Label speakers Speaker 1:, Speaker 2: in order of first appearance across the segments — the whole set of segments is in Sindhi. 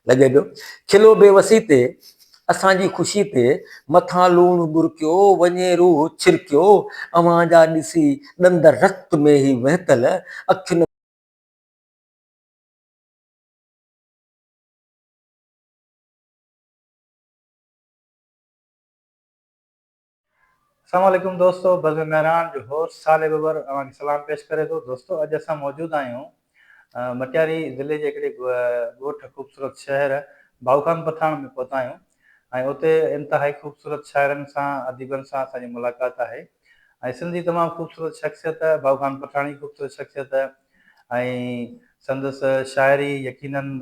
Speaker 1: لڳي پيو. کلو بي وسي تي، اسان جي خوشي تي، مٿان لوڻ ٻرڪيو، وڃي روح ڇرڪيو، اوهان جا ڏسي ڏند رت ۾ هي وهنتل، اکين.
Speaker 2: السلام عليڪم دوستو بزم مهراڻ جو هوسٽ صالح ٻٻر اوهان کي سلام پيش ڪري ٿو دوستو اڄ اسان موجود آهيون مٽياري ضلعي جي هڪڙي ڳوٺ خوبصورت شهر باهو خان پٺاڻ ۾ پهتا آهيون ۽ اتي انتهائي خوبصورت شاعرن سان اديبن سان اسان جي ملاقات آهي ۽ سنڌ جي تمام خوبصورت شخصيت باهو خان پٺاڻ جي خوبصورت شخصيت ۽ سندس شاعري يقينن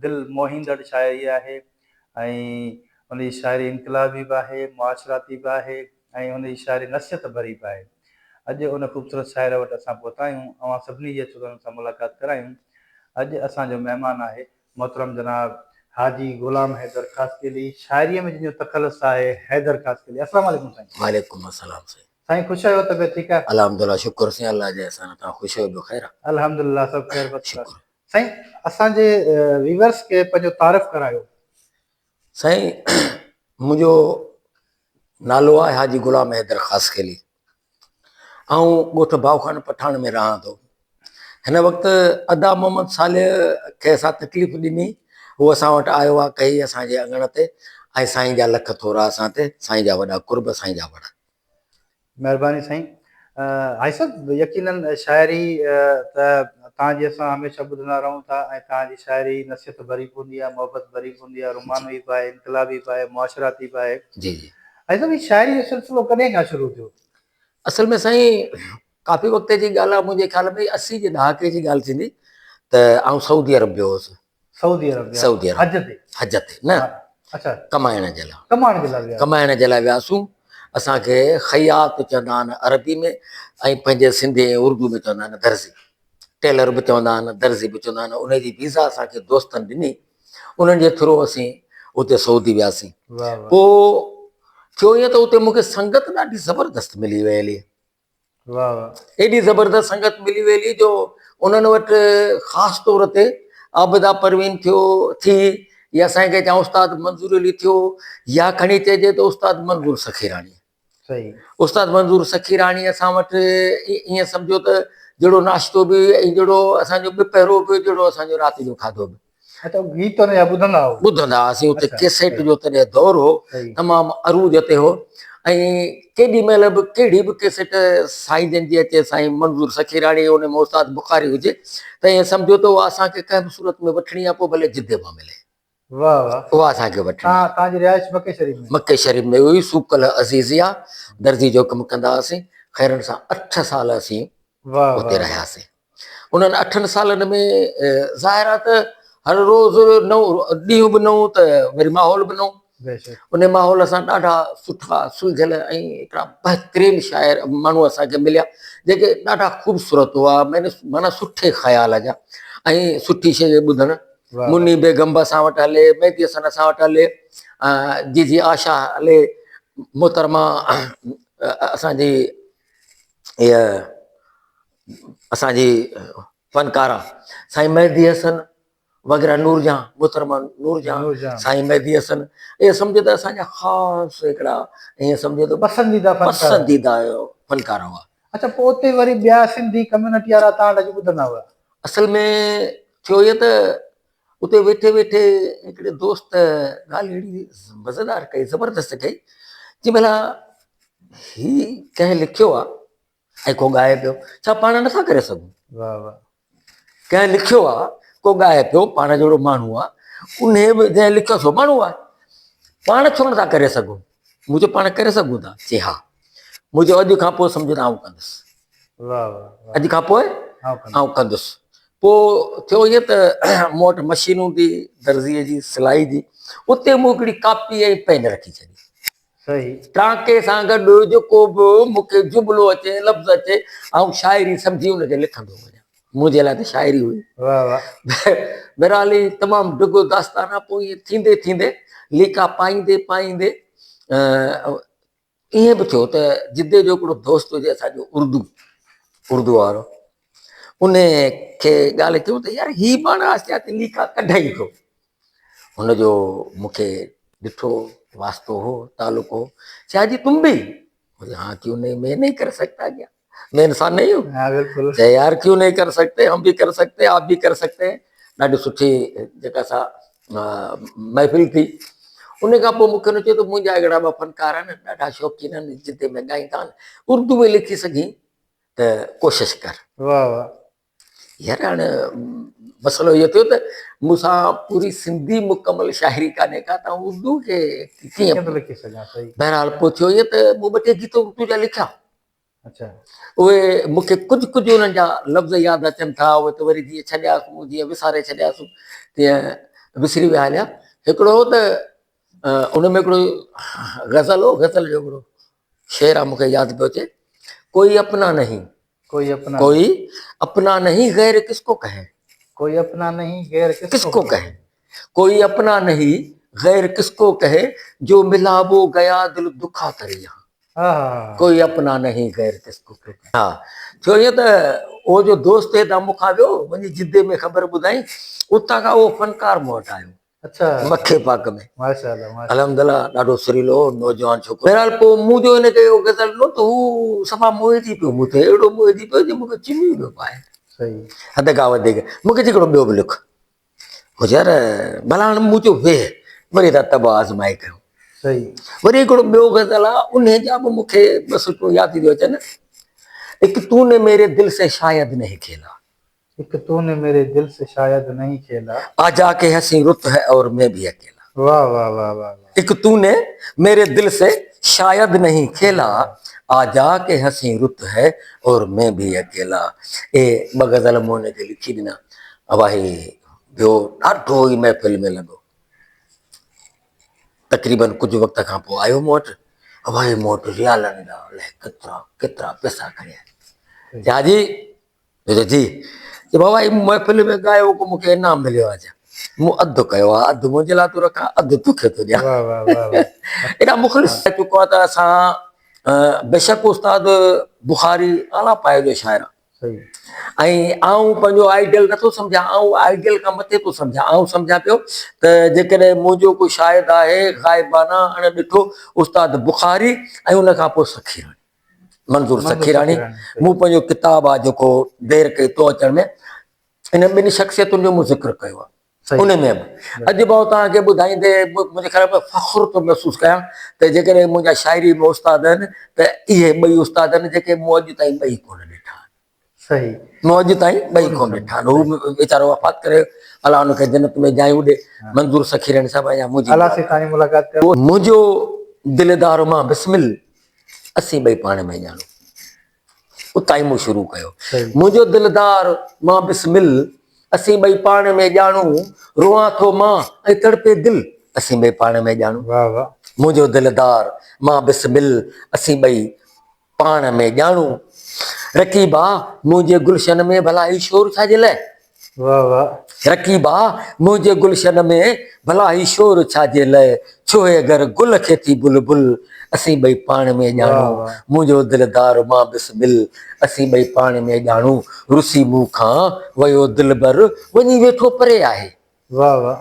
Speaker 2: دل موهيندڙ شاعري آهي ۽ هن جي شاعري انقلابي به آهي، معاشراتي به آهي ۽ هن جي شاعري نصيحت ڀري به آهي. اڄ ان خوبصورت شاعر وٽ اسان پهتا آهيون. اوهان سڀني جي اچو ته هن سان ملاقات ڪرايون. اڄ اسان جو مهمان آهي محترم جناب حاجي غلام حيدر خاصخيلي، شاعريء ۾ جنهن جو تخلص آهي حيدر خاصخيلي. السلام عليڪم سائين.
Speaker 1: وعليڪم السلام سائين.
Speaker 2: سائين خوش آهيو طبيعت ٺيڪ آهي؟
Speaker 1: الحمدلله شڪر سائين الله جي احسان تان خوش آهيو ٻيو خير آهي.
Speaker 2: الحمدلله سڀ خير بس
Speaker 1: شڪر.
Speaker 2: سائين اسان جي ويورس کي پنهنجو تعارف ڪرايو.
Speaker 1: سائين منهنجو نالو آهي حاجي غلام حيدر خاصخيلي آئون ڳوٺ باو خان پٺاڻ ۾ رهان ٿو هن وقت ادا محمد صالح کي اسان تڪليف ڏني هو اسان وٽ آيو آهي ڪهي اسان جي اڱڻ تي ۽ سائين جا لک ٿورا اسان تي سائين جا وڏا قرب سائين جا وڙ.
Speaker 2: مهرباني سائين. حاجي صاحب يقينن شاعري ته توهان جي اسان هميشه ٻڌندا رهون ٿا ۽ توهان جي شاعري نصيحت ڀري به هوندي آهي محبت ڀري به هوندي آهي رومانوي به آهي انقلابي به آهي معاشراتي به آهي.
Speaker 1: جي جي.
Speaker 2: حاجي صاحب هي شاعري جو سلسلو ڪڏهن کان شروع ٿيو؟
Speaker 1: اصل ۾ سائين ڪافي وقت جي ڳالهه آهي منهنجي خيال ۾ 80 جي ڏهاڪي جي ڳالهه ٿيندي ته آئون سعودي عرب ويو هوس.
Speaker 2: سعودي عرب ويا
Speaker 1: سعودي عرب
Speaker 2: حج تي
Speaker 1: حج تي نه
Speaker 2: اچھا
Speaker 1: ڪمائڻ جي لاء
Speaker 2: ڪمائڻ جي لاء ويا
Speaker 1: ڪمائڻ جي لاء وياسون اسان کي خياط چوندا آهن عربي ۾ ۽ پنهنجي سنڌي ۽ اردو ۾ چوندا آهن درزي ٽيلر به چوندا آهن درزي به چوندا آهن ان جي ويزا اسان کي دوستن ڏني انهن جي ٿرو اسين اتي سعودي وياسين پوء ٿيو ائين ته اتي مونکي سنگت ڏاڍي زبردست ملي وئي هلي ايڏي زبردست سنگت ملي ويلي جو انهن وٽ خاص طور تي عابده پروين ٿيو ٿي يا سائين کي چيان استاد منظور علي ٿيو يا کڻي چئجي ته استاد منظور سخيراڻي استاد منظور سخيراڻي اسان وٽ ائين سمجهو ته جهڙو ناشتو به ۽ جهڙو اسان جو ٻپهرو به جهڙو اسان جو رات جو کاڌو به
Speaker 2: اچا گيت ان جا ٻڌندا هئو؟
Speaker 1: ٻڌندا هئاسين اتي ڪيسيٽ جو تڏهن دور هو تمام عروج تي هو ۽ ڪيڏي مهل به ڪهڙي به ڪيسيٽ سائين جن جي اچي سائين منظور سخيراڻي ان ۾ استاد بخاري هجي ته ائين سمجهو ته اها اسان کي ڪنهن به صورت ۾ وٺڻي آهي پوء ڀلي جدي مان ملي
Speaker 2: واه واه
Speaker 1: اها اسان کي وٺڻي
Speaker 2: آهي. توهان جي رهائش مڪي شريف ۾؟
Speaker 1: مڪي شريف ۾ هئي سوق العزيزيه درزي جو ڪم ڪندا هئاسين خيرن سان اٺ سال اسين اتي رهياسين. انهن اٺن سالن ۾ ظاهر آهي ته هر روز نئون ڏينهن به نئون ته وري ماحول به نئون. ان ماحول سان ڏاڍا سٺا سلجهيل ۽ هڪڙا بهترين شاعر ماڻهو اسان کي مليا جيڪي ڏاڍا خوبصورت هئا معنيٰ سٺي خيال جا ۽ سٺي شيء کي ٻڌڻ مني بيگم به اسان وٽ هلي مهدي حسن اسان وٽ هلي جي جي آشا هلي محترمه اسان جي هيء اسان جي فنڪارا سائين مهدي حسن وغيره نور جهان محترمه نور جهان سائين مهدي حسن اهي سمجهو ته اسان جا خاص هڪڙا ائين سمجهو ته
Speaker 2: پسنديده فنڪار
Speaker 1: پسنديده فنڪار هئا.
Speaker 2: اڇا پوء اتي وري ٻيا سنڌي ڪميونٽي وارا توهان وٽ اچي ٻڌندا هئا؟
Speaker 1: اصل ۾ ٿيو ائين ته اتي ويٺي ويٺي هڪڙي دوست ڳالهه اهڙي مزيدار ڪئي زبردست ڪئي چي ڀلا هي ڪنهن لکيو آ ۽ ڪو ڳائي پيو ڇا پاڻ نٿا ڪري سگهون؟
Speaker 2: واهه واهه.
Speaker 1: ڪنهن لکيو آ ڪو ڳائي پيو پاڻ جهڙو ماڻهو آ انهي به جنهن لکيو سو ماڻهو آ پاڻ ڇو نٿا ڪري سگهون؟ مون چيو پاڻ ڪري سگهون ٿا چي ها مون چيو اڄ کان پوء سمجهو ته آئون ڪندس
Speaker 2: واهه واهه
Speaker 1: اڄ کان پوء آئون ڪندس پوء ٿيو ائين ته مون وٽ مشين هوندي درزيء جي سلائي جي اتي مون هڪڙي ڪاپي ۽ پين رکي ڇڏي ٽانڪي سان گڏ جيڪو به مون کي جملو اچي، لفظ اچي، آئون شاعري سمجهي ان کي لکندو وڃان. منهنجي لاء ته شاعري هئي. بهرحال هي تمام ڊگهو داستان آهي. پوء ائين ٿيندي ٿيندي ليڪا پائيندي پائيندي ائين به ٿيو ته جدي جو هڪڙو دوست هجي اسان جو اردو اردو وارو ان کي ڳالهه ڪيون ته يار هي پاڻ آهستي آهستي ليڪا ڪڍائي ٿو. هن جو مون کي ڏٺو واسطو هو تعلق هو چيا جي تم به ها ڪيون نهين مين نهين ڪر سگتا ڪيا مين انسان نهين هون
Speaker 2: ها بلڪل
Speaker 1: چي يار ڪيون نهين ڪر سگتي هم به ڪر سگتي آپ به ڪر سگتي ڏاڍي سٺي جيڪا سا محفل ٿي ان کان پوء مون کي هن چيو ته منهنجا اهڙا ٻه فنڪار آهن ڏاڍا شوقين آهن جتي ۾ ڳائيندا آهن اردو ۾ لکي سگهين ته ڪوشش ڪر
Speaker 2: واهه واهه
Speaker 1: يار هاڻ مسئلو اهو ٿيو ته مون سان پوري سنڌي مڪمل شاعري ڪانهي ڪا ته اردو کي
Speaker 2: ڪيئن ٿو لکي سگهان صحيح
Speaker 1: بهرحال پوء ٿيو ائين ته مون ٻه ٽي گيت اردو جا لکيا
Speaker 2: اچھا
Speaker 1: اهي مون کي ڪجهه ڪجهه انهن جا لفظ ياد اچن ٿا اهي ته وري جيئن ڇڏياسون جيئن وساري ڇڏياسون تيئن وسري ويا هليا هڪڙو هو ته ان ۾ هڪڙو غزل هو غزل جو هڪڙو شعر آ مون کي ياد پيو اچي ڪوئي اپنا نهين
Speaker 2: ڪوئي اپنا
Speaker 1: ڪوئي اپنا نهين غير ڪس ڪو ڪهي
Speaker 2: ڪوئي اپنا نهين غير
Speaker 1: ڪس ڪو ڪهي ڪوئي اپنا نهين غير ڪس ڪو ڪهي جو ملا وو گيا دل دکا ڪري يهان ڪوئي اپنا نهين غير ڪس ڪو ڪهي ها ٿيو ائين ته اهو جو دوست هتان مون کان ويو وڃي جدي ۾ خبر ٻڌائين اتان کان اهو فنڪار مون وٽ آيو
Speaker 2: اڇا
Speaker 1: مکي پاڪ ۾
Speaker 2: ماشاءالله ماشاءالله
Speaker 1: الحمدلله ڏاڍو سريلو نوجوان ڇوڪرو بهرحال پوء مون جو هن کي اهو غزل ڏنو ته هو صفا موهجي پيو مون تي اهڙو موهجي پيو جو مون کي چميون پيو پائي
Speaker 2: صحيح
Speaker 1: حد کان وڌيڪ مون کي چئي هڪڙو ٻيو به لک مون چيو يار ڀلا هاڻي مون چيو ويهه وري ٿا طبع آزمائي ڪيون
Speaker 2: صحيح
Speaker 1: وري هڪڙو ٻيو غزل آ انهي جا به مون کي ٻه سٽون ياد ٿيون اچن هڪ تو ني ميري دل سي شايد نهين کيلا
Speaker 2: اک تو ني ميري دل سي شايد نهين کيلا.
Speaker 1: آ جا ڪي حسين رت هي اور مين ڀي اڪيلا.
Speaker 2: واه واه واه واه واه.
Speaker 1: اک تو ني ميري دل سي شايد نهين کيلا آ جا ڪي حسين رت هي اور مين ڀي اڪيلا. اي ٻه غزل مون هن کي لکي ڏنا. اوا هي ٻيو ڏاڍو ئي محفل ۾ لڳو. تقريبن ڪجهه وقت کان پوء آيو مون وٽ. اوا هي مون وٽ ريالن جا الائي ڪيترا ڪيترا پئسا کڻي آيو. چي حاجي چيو جي چي بابا هي محفل ۾ ڳايو ڪو مونکي انعام مليو آهي ڇا مون اڌ ڪيو آهي اڌ منهنجي لاء ٿو رکان اڌ توکي ٿو ڏيان ايڏا مخلص چڪو آهي ته اسان بيشڪ استاد بخاري اعليٰ پايي جو شاعر آهي ۽ آئون پنهنجو آئيڊيل نٿو سمجهان آئون آئيڊيل کان مٿي ٿو سمجهان آئون سمجهان پيو ته جيڪڏهن منهنجو ڪو شاهد آهي غائبانه اڻ ڏٺو استاد بخاري ۽ ان کان پوء سخيراڻي منظور سکيراڻي مون پنهنجو ڪتاب آ جيڪو دير ڪئي تو اچڻ ۾ ان ٻن شخصيتن جو مون ذڪر ڪيو آ ان ۾ به اڄ به آئون توهان کي ٻڌائيندي منهنجي خيال ۾ فخر ٿو محسوس ڪيان ته جيڪڏهن منهنجا شاعري ۾ استاد آهن ته اهي ٻئي استاد آهن جيڪي مون اڄ تائين ٻئي ڪونه ڏٺا آهن.
Speaker 2: صحيح.
Speaker 1: مون اڄ تائين ٻئي ڪونه ڏٺا آهن. هو ويچارو وفات ڪري ويو الله ان کي جنت ۾ جايون ڏي. منظور سکيراڻي صاحب ۽ منهنجي
Speaker 2: الله سائين تهانجي ملاقات ڪرڻ.
Speaker 1: منهنجو دلدار مان بسمل اسين ٻئي پاڻ ۾ ڄاڻون. اتان ئي مون شروع ڪيو. منهنجو دلدار مان بسمل اسين ٻئي پاڻ ۾ ڄاڻون. روئان ٿو مان ۽ تڙپي دل اسين ٻئي پاڻ ۾ ڄاڻون. منهنجو دلدار مان بسمل اسين ٻئي پاڻ ۾ ڄاڻون. رقيبا منهنجي گلشن ۾ ڀلا هي شور ڇا جي لئه؟
Speaker 2: واه واه.
Speaker 1: رقيبا منهنجي گلشن ۾ ڀلا هي شور ڇا جي لئه؟ ڇوهي گر گل کي ٿي بلبل اسين ٻئي پاڻ ۾ ڄاڻون. منهنجو دلدار مان بسمل اسين ٻئي پاڻ ۾ ڄاڻون. رسي مون کان ويو دلبر وڃي ويٺو پري آهي.
Speaker 2: واه واه.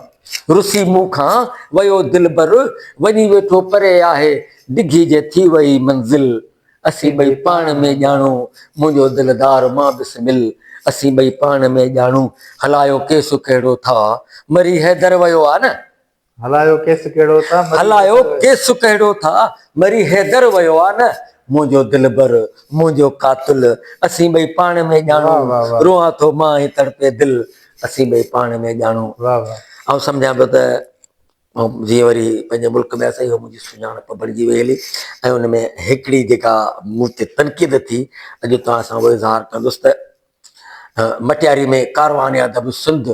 Speaker 1: رسي مون کان ويو دلبر، وڃي ويٺو پري آهي، ڊگهي جي ٿي وئي منزل، اسين ٻئي پاڻ ۾ ڄاڻون، منهنجو دلدار مان بسمل، اسين ٻئي پاڻ ۾ ڄاڻون، هلايو ڪيس ڪهڙو ٿا، مري حيدر ويو آ نه.
Speaker 2: هلايو ڪيس ڪهڙو ٿا، مري
Speaker 1: هلايو ڪيس ڪهڙو ٿا، مري حيدر ويو آ نه. منهنجو دلبر، منهنجو قاتل، اسين ٻئي پاڻ ۾ ڄاڻون، روئان ٿو مان ۽ تڙپي دل، اسين ٻئي پاڻ ۾ ڄاڻون. آئون سمجهان پيو ته جيئن وري پنهنجي ملڪ ۾ آيس اهو منهنجي سڃاڻپ بڻجي وئي هلي ۽ ان ۾ هڪڙي جيڪا مون تي تنقيد ٿي اڄ توهان سان اهو اظهار ڪندس ته مٽياري ۾ ڪاروان ادب سنڌ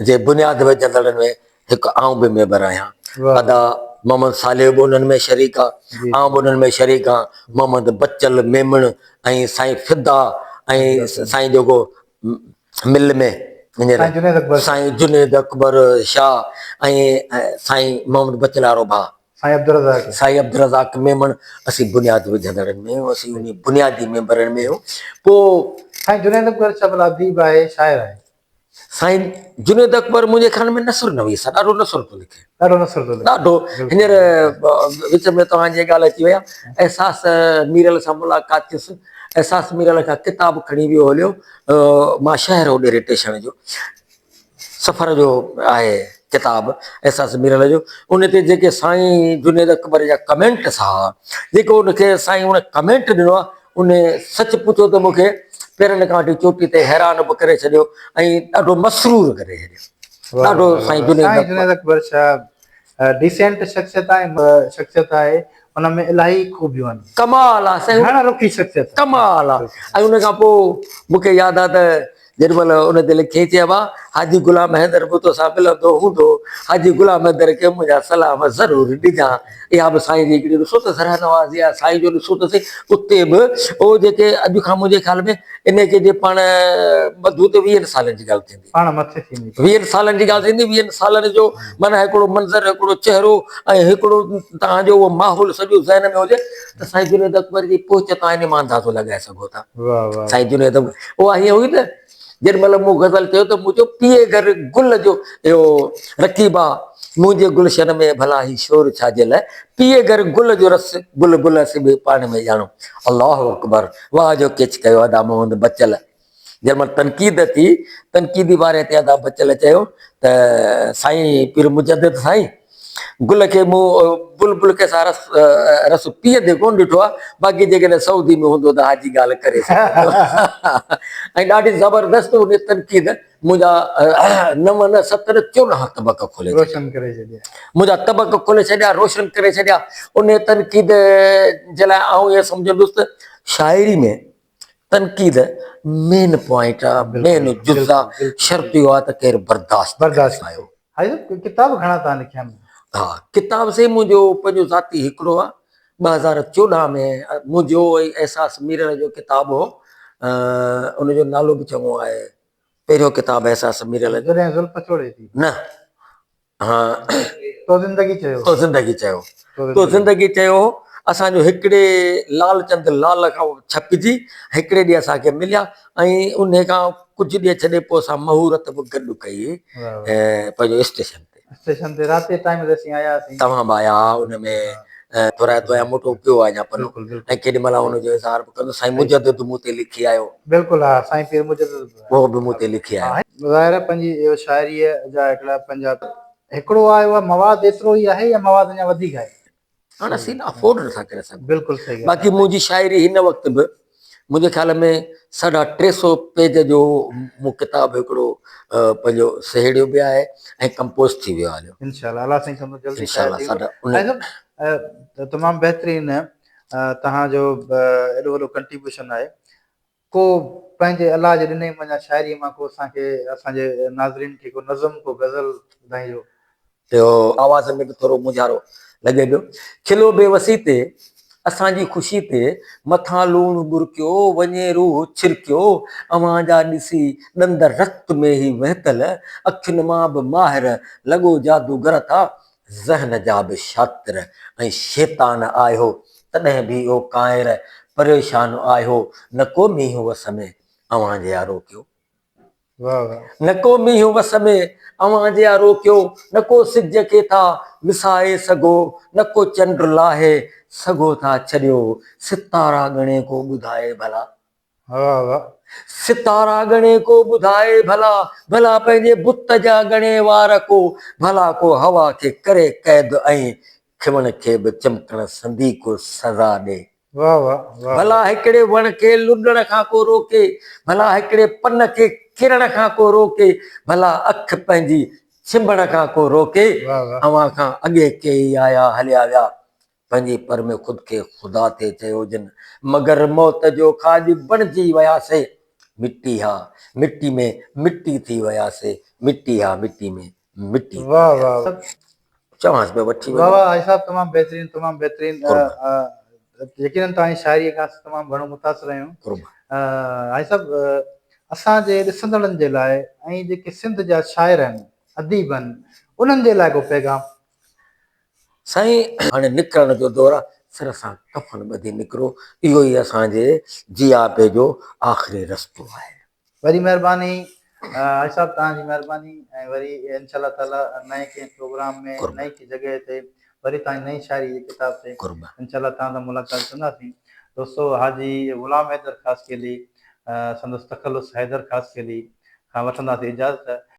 Speaker 1: جي بنياد وجهندڙن ۾ هڪ آئون به ميمبر آهيان. ادا محمد صالح به انهن ۾ شريڪ آ، آئون به انهن ۾ شريڪ آهيان. محمد بچل ميمڻ ۽ سائين فدا ۽ سائين جيڪو مل ۾ هينئر سائين جنيد اڪبر شاهه ۽ سائين محمد بچل وارو ڀاء
Speaker 2: سائين عبدالرزاق
Speaker 1: سائين عبدالرزاق ميمڻ اسين بنياد وجهندڙن ۾ آهيون اسين انهي بنيادي ميمبرن ۾ آهيون پوء
Speaker 2: سائين جنيد اڪبر شاهه ڀلا اديب آهي شاعر آهي؟
Speaker 1: سائين جنيد اڪبر منهنجي خيال ۾ نثر نويس آهي، ڏاڍو نثر ٿو لکي.
Speaker 2: ڏاڍو نثر ٿو لکي.
Speaker 1: ڏاڍو. هينئر وچ ۾ توهان جي ڳالهه اچي وئي آهي. احساس ميرل سان ملاقات ٿيس. احساس ميرل کان ڪتاب کڻي ويو هليو. مان شهر اڏيري ٽيشڻ جو سفر جو آهي ڪتاب احساس ميرل جو ان تي جيڪي سائين جنيد اڪبر جا ڪمينٽس ها جيڪو ان کي سائين ان ڪمينٽ ڏنو آهي ان سچ پڇو ته مون کي پيرن کان وٺي چوٽي تي حيران به ڪري ڇڏيو ۽ ڏاڍو مسرور ڪري ڇڏيو. ڏاڍو سائين جنيد
Speaker 2: سائين جنيد اڪبر شاهه ڊيسينٽ شخصيت آهي شخصيت آهي ان ۾ الاهي خوبيون آهن.
Speaker 1: ڪمال آ سائين
Speaker 2: گهڻ رخي شخصيت
Speaker 1: ڪمال آ ۽ ان کان پوء مون کي ياد آ ته جيڏي مهل ان تي لکي چي ابا حاجي غلام حيدر به توسان ملندو هوندو، حاجي غلام حيدر کي منهنجا سلام ضرور ڏجان. اها به سائين جي هڪڙي ڏسو ته ذرا نوازي آهي، سائين جو ڏسو ته سهي اتي به اهو جيڪي اڄ کان منهنجي خيال ۾ ان کي جي پاڻ ٻڌون ته ويهن سالن جي ڳالهه ٿيندي.
Speaker 2: پاڻ مٿي ٿيندي.
Speaker 1: ويهن سالن جي ڳالهه ٿيندي، ويهن سالن جو معنيٰ هڪڙو منظر، هڪڙو چهرو ۽ هڪڙو توهان جو اهو ماحول سڄو ذهن ۾ هجي ته سائين جنيد اڪبر جي پهچ تان ان مان اندازو لڳائي سگهو ٿا. سائين جنيد اها هيئن هئي ته جيڏي مهل مون غزل چيو ته مون چيو پيئي گهر گل جو اهو رقيبا منهنجي گلشن ۾ ڀلا هي شور ڇا جي لاء پيئي گهر گل جو رس گل گل اسين به پاڻ ۾ ڄاڻو الله اڪبر واهه جو ڪيچ ڪيو ادا محمد بچل جنهن مهل تنقيد ٿي تنقيدي واري تي ادا بچل چيو ته سائين پير مجدد سائين گل کي مون بلبل کي سان رس رس پيئندي ڪونه ڏٺو آهي باقي جيڪڏهن سعودي ۾ هوندو ته حاجي ڳالهه ڪري سگهندو ۽ ڏاڍي زبردست ان تنقيد منهنجا نو نه ست نه 14 طبق کولي
Speaker 2: روشن ڪري ڇڏيا
Speaker 1: منهنجا طبق کولي ڇڏيا روشن ڪري ڇڏيا ان تنقيد جي لاء آئون اهو سمجهندس ته شاعري ۾ تنقيد مين پوائنٽ آ مين جز آ شرط اهو آ ته ڪير برداشت
Speaker 2: برداشت ڪيو. حاجي صاحب ڪتاب گهڻا توهان لکيا آهن؟
Speaker 1: ها ڪتاب سائين منهنجو پنهنجو ذاتي هڪڙو آ 2014 ۾ منهنجو ۽ احساس ميرڻ جو ڪتاب هو ان جو نالو به چڱو آهي پهريون ڪتاب احساس ميرل جو.
Speaker 2: جڏهن زلف ڇوڙي ٿي.
Speaker 1: نه ها
Speaker 2: تو زندگي چيو.
Speaker 1: تو زندگي چيو. تو زندگي چيو هو. اسان جو هڪڙي لال چند لال کان ڇپجي هڪڙي ڏينهن اسان کي مليا ۽ انهي کان ڪجهه ڏينهن ڇڏي پوء اسان مهورت به گڏ ڪئي پنهنجو اسٽيشن تي.
Speaker 2: اسٽيشن تي رات جي ٽائيم تي اسين آياسين.
Speaker 1: توهان به آيا ها ان ۾ ٿورائتو آهيان موٽو پيو آهي اڃا پنو ۽ ڪيڏي مهل آئون ان جو اظهار به ڪندس سائين مجدد مون تي لکي آيو.
Speaker 2: بلڪل ها سائين پير مجدد
Speaker 1: به اهو به مون تي لکي آيو.
Speaker 2: ظاهر آهي پنهنجي اهو شاعريء جا هڪڙا پنهنجا هڪڙو آهي اها مواد ايترو ئي آهي يا مواد اڃا وڌيڪ آهي؟
Speaker 1: هاڻ اسين افورڊ نٿا ڪري سگهون.
Speaker 2: بلڪل صحيح ڳالهه.
Speaker 1: باقي منهنجي شاعري هن وقت به منهنجي خيال ۾ ساڍا ٽي سو پيج جو مون ڪتاب هڪڙو پنهنجو سهيڙيو به آهي ۽ ڪمپوز ٿي ويو آهي.
Speaker 2: انشاء الله الله سائين ڪندو جلدي
Speaker 1: انشاء الله ساڍا
Speaker 2: سائين صاحب تمام بهترين توهان جو ايڏو وڏو ڪنٽريبيوشن آهي ڪو پنهنجي الله جي ڏني منجهان شاعري مان ڪو اسان کي اسان جي ناظرين کي ڪو نظم ڪو غزل ٻڌائينجو.
Speaker 1: اهو آواز ۾ به ٿورو مونجهارو لڳي پيو. کلو بي وسي تي، اسان جي خوشي تي، مٿان لوڻ ٻرڪيو، وڃي روح ڇرڪيو، اوهان جا ڏسي ڏند رت ۾ هي وهنتل، اکين مان به ماهر، لڳو جادوگر ٿا، ذهن جا به شاطر ۽ شيطان آهيو، تڏهن به او ڪانئر، پريشان آهيو، نه ڪو مينهن وس ۾ اوهان جي آ روڪيو. نه ڪو مينهن وس ۾ اوهان جي آ روڪيو، نه ڪو سج کي ٿا وسائي سگهو، نه ڪو چنڊ لاهي سگهو ٿا ڇڏيو، ستارا ڳڻي ڪو ٻڌائي ڀلا. ستارا ڳڻي ڪو ٻڌائي ڀلا، ڀلا پنهنجي بت جا ڳڻي وار ڪو، ڀلا ڪو هوا کي ڪري قيد ۽ کيوڻ کي به چمڪڻ سندي ڪو سزا ڏي. ڀلا هڪڙي وڻ کي لڏڻ کان ڪو روڪي، ڀلا هڪڙي پن کي ڪرڻ کان ڪو روڪي، ڀلا اک پنهنجي ڇنڀڻ کان ڪو روڪي. اوهان کان اڳي ڪيئي آيا هليا ويا، پنهنجي پر ۾ خود کي خدا ٿي چيو جن، مگر موت جو کاڄ بڻجي ويا سي، مٽي ها مٽي ۾ مٽي ٿي ويا سي، مٽي ها مٽي ۾ مٽي ٿي ويا سي. چوانس پيو وٺي وڃو.
Speaker 2: واه واه حاجي صاحب تمام بهترين تمام بهترين يقينن توهان جي شاعري کان اسين تمام گهڻو متاثر آهيون حاجي صاحب اسان جي ڏسندڙن جي لاء ۽ جيڪي سنڌ جا شاعر آهن اديب آهن انهن جي لاء ڪو پيغام.
Speaker 1: سائين هاڻي نڪرڻ جو دور آ سر سان ڪفن ٻڌي نڪرو اهو ئي اسان جي جياپي جو آخري رستو آهي.
Speaker 2: وڏي مهرباني. حاجي صاحب توهان جي مهرباني ۽ وري انشاء الله تعالي نئين ڪنهن پروگرام ۾ نئين ڪنهن جڳهه تي وري توهان جي نئين شاعري جي ڪتاب تي انشاء الله توهان سان ملاقات ڪنداسين. دوستو حاجي غلام حيدر خاصخيلي سندس تخلص حيدر خاصخيلي کان وٺنداسين اجازت.